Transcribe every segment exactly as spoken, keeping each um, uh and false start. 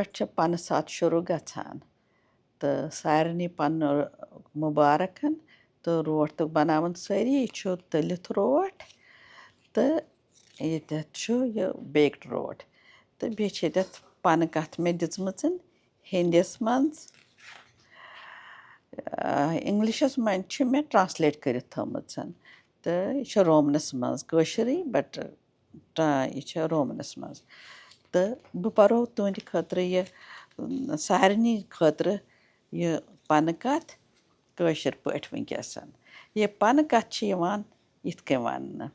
پٮ۪ٹھ چھِ پنہٕ ساتھ شروٗع گژھان تہٕ سارنٕے پنہٕ مُبارکَن تہٕ روٹھ تہٕ بَناوان سٲری۔ یہِ چھُ تٔلِتھ روٹھ تہٕ ییٚتٮ۪تھ چھُ یہِ baked روٹھ تہٕ بیٚیہِ چھِ ییٚتٮ۪تھ پنہٕ کَتھ مےٚ دِژمٕژَن ہِندِس منٛز۔ آ، اِنگلِشَس منٛز چھِ مےٚ translate کٔرِتھ تھٲومٕژَن تہٕ یہِ چھِ رومنَس منٛز کٲشِرٕے، but ٹا-، یہِ چھِ رومنَس منٛز۔ تہٕ بہٕ پَرو تُہٕنٛدِ خٲطرٕ یہِ، م، سارنٕے خٲطرٕ یہِ پَنہٕ کَتھ کٲشِر پٲٹھۍ وٕنکیٚس۔ یہِ پَنہٕ کَتھ چھِ یِوان یِتھ کٔنۍ وَننہٕ۔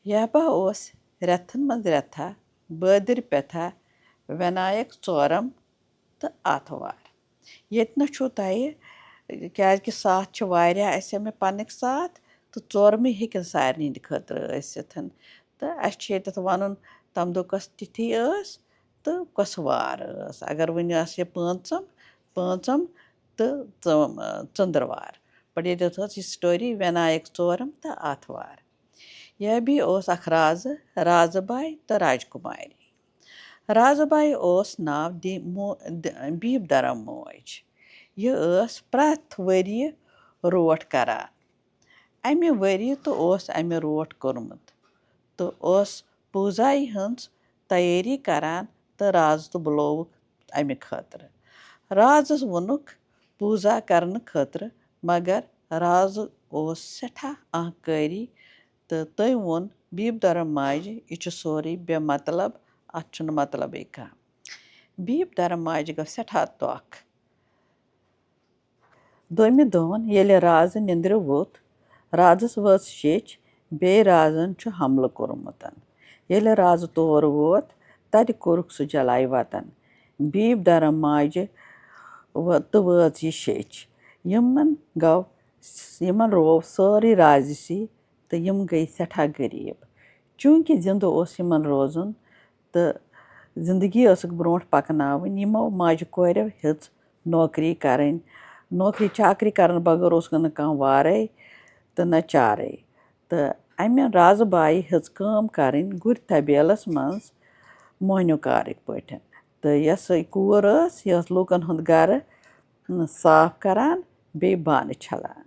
یَبا اوس رٮ۪تھَن منٛز رٮ۪تھا، بٲدٕرۍ پٮ۪تھا، وِنایَک ژورَم تہٕ آتھوار۔ ییٚتہِ نہ چھُو تۄہہِ، کیٛازِکہِ ساتھ چھِ واریاہ اَسہِ مےٚ پنٕنۍ ساتھ، تہٕ ژورمٕے ہیٚکن سارنٕے ہِنٛدِ خٲطرٕ ٲسِتھ۔ تہٕ اَسہِ چھُ ییٚتٮ۪تھ وَنُن، تَمہِ دۄہ کۄس تِتھی ٲس تہٕ کۄس وار ٲس۔ اگر وۄنۍ آسہِ یہِ پٲنٛژم، پٲنٛژم تہٕ ژٲم-، ژٔنٛدٕروار۔ But ییٚتٮ۪تھ ٲس یہِ story وِنایَک ژورم تہٕ آتھوار۔ یابی اوس اکھ رازٕ، رازٕ باے تہٕ راجکماری۔ رازٕ باے اوس ناو دی-، مو-، د-، بیٖب درم موج۔ یہِ ٲس پرٛٮ۪تھ ؤریہِ روٹھ کران۔ اَمہِ ؤریہِ تہٕ اوس اَمہِ روٹھ کوٚرمُت تہٕ اوس پوٗزایہِ ہٕنٛز تیٲری کران تہٕ رازٕ تہٕ بُلووُکھ اَمہِ خٲطرٕ۔ رازَس ووٚنُکھ پوٗزا کرنہٕ خٲطرٕ، مگر رازٕ اوس سٮ۪ٹھاہ آنٛکٲری تہٕ تٔمۍ ووٚن بیٖب دھرم ماجہِ، "یہِ چھُ سورُے بے مطلب، اَتھ چھُنہٕ مطلبٕے کانٛہہ۔" بیٖب دھرم ماجہِ گوٚو سٮ۪ٹھاہ دۄکھ۔ دوٚیمہِ دۄہن ییٚلہِ رازٕ نِندرِ ووٚتھ، رازس وٲژ شیٚچھ، بیٚیہِ رازن چھُ حملہٕ کوٚرمُت۔ ییٚلہِ رازٕ تور ووت، تتہِ کوٚرُکھ سُہ جلاے وطن۔ بیٖب دھرم ماجہِ و-، تہٕ وٲژ یہِ شیٚچھ۔ یِمن گوٚو، یِمن روو سٲرٕے رازِ سی تہٕ یِم گٔے سٮ۪ٹھاہ غریٖب۔ چوٗنٛکہِ زِندٕ اوس یِمن روزُن تہٕ زِندگی ٲسٕکھ برٛونٛٹھ پکناوٕنۍ، یِمو ماجہِ کورٮ۪و ہیٚژ نوکری کرٕنۍ۔ نوکری چاکری کرنہٕ بغٲر اوس نہٕ کانٛہہ وارے تہٕ نہ چارے۔ تہٕ اَمہِ رازٕ بایہِ ہیٚژ کٲم کرٕنۍ گُرۍ طبیلس منٛز مۄہنیو کارٕکۍ پٲٹھۍ۔ تہٕ یۄس سۄ کوٗر ٲس، یہِ ٲس لوٗکن ہُنٛد گرٕ صاف کران، بیٚیہِ بانہٕ چھلان۔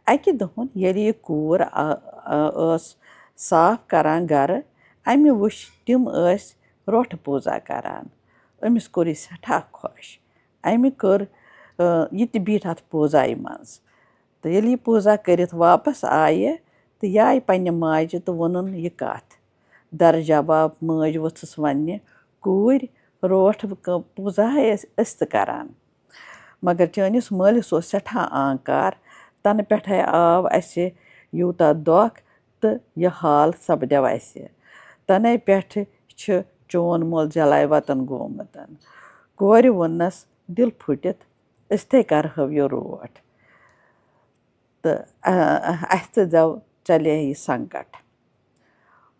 اَکہِ دۄہَن ییٚلہِ یہِ کوٗر، آ، آ، ٲس صاف کران گرٕ، اَمہِ وٕچھ تِم ٲسۍ روٹھ پوٗزا کران۔ أمِس کوٚر یہِ سٮ۪ٹھاہ خۄش۔ اَمہِ کٔر، آ، یہِ تہِ بیٖٹھ اَتھ پوٗزایہِ منٛز۔ تہٕ ییٚلہِ یہِ پوٗزا کٔرِتھ واپس آیہِ تہٕ یہِ آیہِ پننہِ ماجہِ تہٕ ووٚنُن یہِ کَتھ۔ در جواب مٲج ؤژھٕس وَننہِ، "کوٗرۍ، روٹھ ک-، پوٗزا ہے أسۍ، أسۍ تہِ کران۔" مگر چٲنِس مٲلِس اوس سٮ۪ٹھاہ آنکار، تَنہٕ پٮ۪ٹھَے آو اَسہِ یوٗتاہ دۄکھ تہٕ یہِ حال سپدیو اَسہِ۔ تَنَے پٮ۪ٹھٕ چھِ چون مول جلاے وطن گوٚمُت۔ کورِ ووٚننَس دِل پھُٹِتھ، "أسۍ تہِ کرہو یہِ روٹھ تہٕ، آ، اَسہِ تہِ زٮ۪و چلے یہِ سنکٹ۔"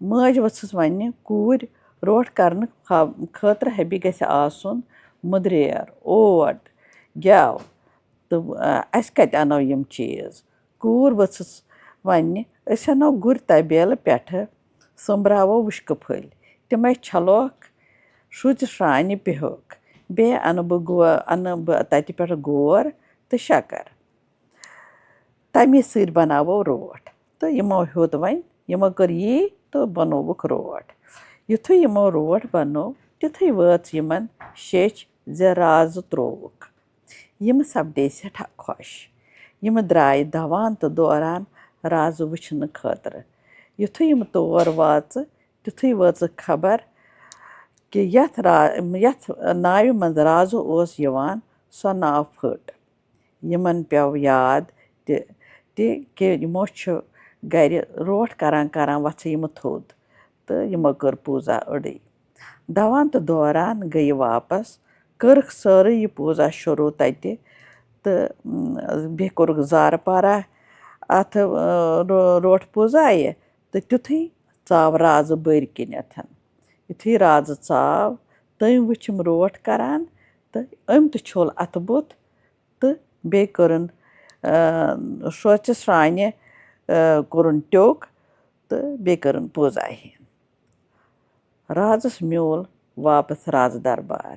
مٲج ؤژھٕس وَننہِ، "کوٗرۍ، روٹھ کرنہٕ خا-، خٲطرٕ ہبی گژھِ آسُن مٔدریر، اوٹ، گٮ۪و تہٕ، آ، اَسہِ کَتہِ اَنو یِم چیٖز؟" کوٗر ؤژھٕس وَننہِ، "أسۍ اَنو گُرۍ طبیلہٕ پٮ۪ٹھٕ، سوٚمبراوو وُشکہٕ پھٔلۍ، تِمَے چھلوکھ، شُژِ شرٛانہِ بیٚہوکھ، بیٚیہِ اَنہٕ بہٕ گو-، اَنہٕ بہٕ تَتہِ پٮ۪ٹھٕ گور تہٕ شَکر۔ تَمی سۭتۍ بَناوو روٹھ۔" تہٕ یِمو ہیوٚت وۄنۍ، یِمو کٔر یی تہٕ بَنووُکھ روٹھ۔ یُتھُے یِمو روٹھ بَنوو، تیُتھُے وٲژ یِمَن شیٚچھ زِ رازٕ ترٛووُکھ۔ یِم سپدے سٮ۪ٹھاہ خۄش۔ یِم درٛایہِ دوان تہٕ دوران رازٕ وٕچھنہٕ خٲطرٕ۔ یُتھُے یِم تور واژٕ، تیُتھُے وٲژٕکھ خبر کہِ یَتھ را-، یَتھ ناوِ منٛز رازٕ اوس یِوان، سۄ ناو پھٔٹ۔ یِمن پیوٚو یاد تہِ، تہِ کہِ یِمو چھُ گرِ روٹھ کران کران وۄژھٕ یِمہٕ تھوٚد تہٕ یِمو کٔر پوٗزا أڑٕے۔ دوان تہٕ دوران گٔیہِ واپس، کٔرٕکھ سٲرٕے یہِ پوٗزا شروٗع تَتہِ تہٕ، م، بیٚیہِ کوٚرُکھ زارٕ پارہ اَتھ، ٲ، رو-، روٹھ پوٗزایہِ تہٕ تیُتھُے ژاو رازٕ بٔرۍ کِنٮ۪تھ۔ یُتھُے رازٕ ژاو، تٔمۍ وٕچھ یِم روٹھ کران تہٕ أمۍ تہِ چھوٚل اَتھٕ بُتھ تہٕ بیٚیہِ کٔرٕن، آ، شوژِ سرٛانہِ، آ، کوٚرُن ٹیوٚک تہٕ بیٚیہِ کٔرٕن پوٗزا ہِن۔ رازَس میوٗل واپس رازٕ دربار۔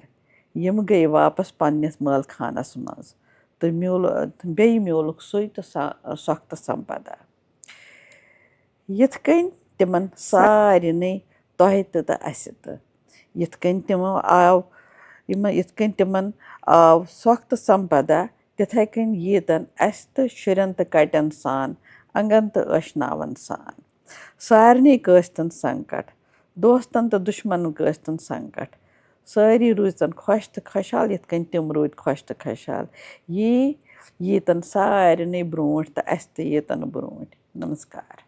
یِم گٔے واپس پننِس مٲلخانس منٛز تہٕ میوٗل-، بیٚیہِ میوٗلُکھ سُے تہٕ سا-، سۄکھ تہٕ سمپدا۔ یِتھ کٔنۍ تِمن سارنٕے، تۄہہِ تہِ تہٕ اسہِ تہِ، یِتھ کٔنۍ تِمو آو، یِمن، یِتھ کٔنۍ تِمن آو سۄکھ تہٕ سمپدا، تِتھے کٔنۍ ییٖتن اسہِ تہٕ شُرٮ۪ن تہٕ کٹٮ۪ن سان، انگن تہٕ ٲشناون سان۔ سارنٕے کٲسۍ تن سنکٹ، دوستن تہٕ دُشمنن کٲسۍ تن سنکٹ۔ سٲری روٗزۍ تن خۄش تہٕ خۄشحال، یِتھ کٔنۍ تِم روٗدۍ خۄش تہٕ خۄشحال۔ یی ییٖتن سارنٕے برونٛٹھ تہٕ اسہِ تہِ ییٖتن برونٛٹھ۔ نمسکار۔